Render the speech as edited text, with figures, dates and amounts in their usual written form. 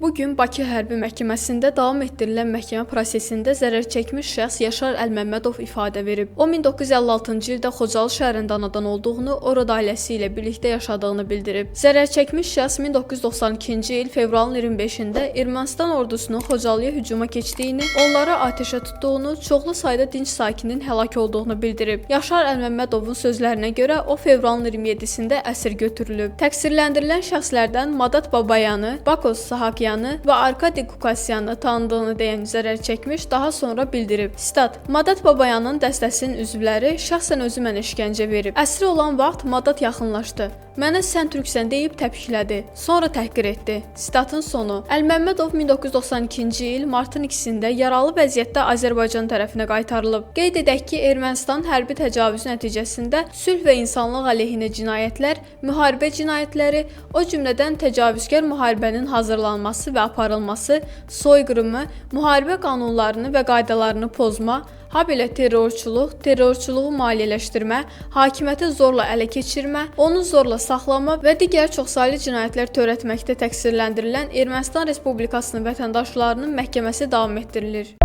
Bu gün Bakı Hərbi Məhkəməsində davam etdirilən məhkəmə prosesində zərər çəkmiş şəxs Yaşar Əlməmmədov ifadə verib. O 1956-cı ildə Xocalı şəhərində anadan olduğunu, orada ailəsi ilə birlikdə yaşadığını bildirib. Zərər çəkmiş şəxs 1992-ci il fevralın 25-də Ermənistan ordusunun Xocalıya hücuma keçdiyini, onlara atəşə tutduğunu, çoxlu sayda dinc sakinin həlak olduğunu bildirib. Yaşar Əlməmmədovun sözlərinə görə o fevralın 27-sində əsir götürülüb. Təqsirləndirilən şəxslərdən Madat Babayanı, Bakos Sahakyanı və Arkadi Qukasyanı tanıdığını deyən zərər çəkmiş daha sonra bildirib. Sitat: Madat Babayanın dəstəsinin üzvləri şəxsən özü mənə işgəncə verib. Əsir olan vaxt Madat yaxınlaşdı. Mənə sən türksən deyib təpiklədi. Sonra təhqir etdi. Sitatın sonu. Əlməmmədov 1992-ci il martın 2-sində yaralı vəziyyətdə Azərbaycan tərəfinə qaytarılıb. Qeyd edək ki, Ermənistan hərbi təcavüzü nəticəsində sülh və insanlıq əleyhinə cinayətlər, müharibə cinayətləri, o cümlədən təcavüzkar müharibənin hazırlanması və aparılması, soyqırımı, müharibə qanunlarını və qaydalarını pozma, habelə terrorçuluq, terrorçuluğu maliyyələşdirmə, hakimiyyəti zorla ələ keçirmə, onu zorla saxlama və digər çoxsaylı cinayətlər törətməkdə təqsirləndirilən Ermənistan Respublikasının vətəndaşlarının məhkəməsi davam etdirilir.